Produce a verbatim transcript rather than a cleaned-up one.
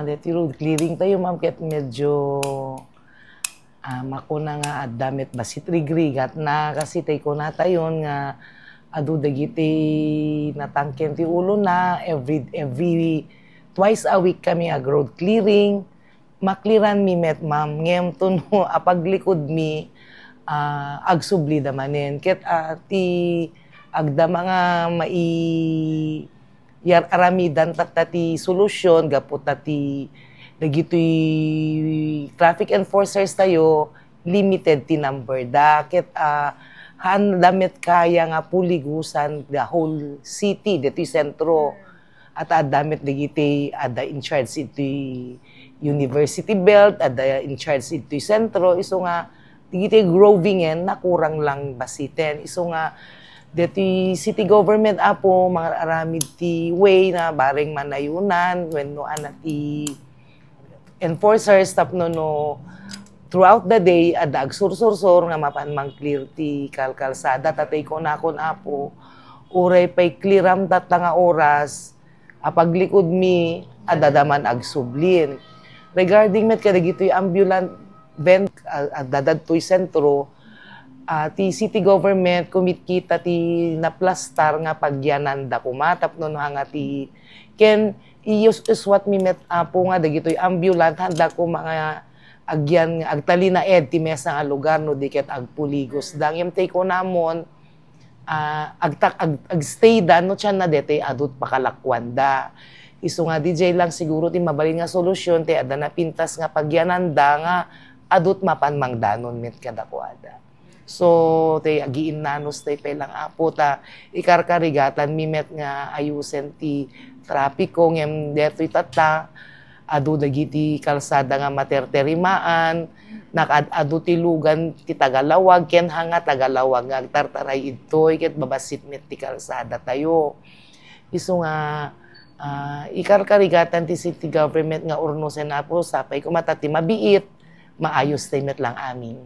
Deti road clearing tayo, ma'am, ket medyo, ah, makuna nga adda met basit rigrigat na kasi tay kunatayon nga adu dagiti natangken ti ulo na every, every twice a week kami ag road clearing. Makliran mi met, ma'am, ngem tuno a paglikudmi, ah, agsubli da manen. Ket, ah, ti agda nga mai-, yar-, aramidan tatta ti solusyon gapu ta ti dagitoy traffic enforcers tayo, limited ti number da. Ket, ah, haan da met kaya nga puligusan the whole city, ditoy sentro. At adda met dagiti adda in charge iti University Belt, adda in charge iti sentro, isu nga dagiti growing en nakurang lang basiten. Isu nga deti city government, Apo, mangaramid ti way na bareng manayunan wenno ana ti enforcers tapno no throughout the day adda agsursursor nga mapan mangclear ti kalkalsada. Tatay ko nakon, Apo, uray pay clearam tatta nga oras, a paglikudmi, adda da man agsublin. Regarding met kadagitoy ambulant vent, a, a dadadtoy sentro, ah, ti city government kumitkita ti naplastar nga pagyananda koma tapno no anga ti ken iyus-uswat mi met, Apo, nga dagitoy ambulant handa koma nga agyan nga agtalinaed ti mesa nga lugar no di ket agpuligos da. Ngem tay kunamon, ah, agtak-, ag-, agstay da no sianna detay adut pakalakuan da. Isu nga D J lang siguro ti mabalin nga solusyon, tay adda napintas nga pagyananda nga adut mapan mangdanon met kadakuada. So, tay agiinnanos tay pay lang, Apo, ta ikarkarigatan mi met nga ayusen ti trapiko, ngem detoy tatta, adu dagiti kalsada nga materterimaan, nakaad-adu ti lugan ti tagalawag, ken hanga tagalawag nga agtartaray idtoy, ket babassit met ti kalsada tayo. Isu nga, ah, ikarkarigatan ti city government nga urnosen, Apo, sapay koma ta ti mabiit, maayos tay met lang amin.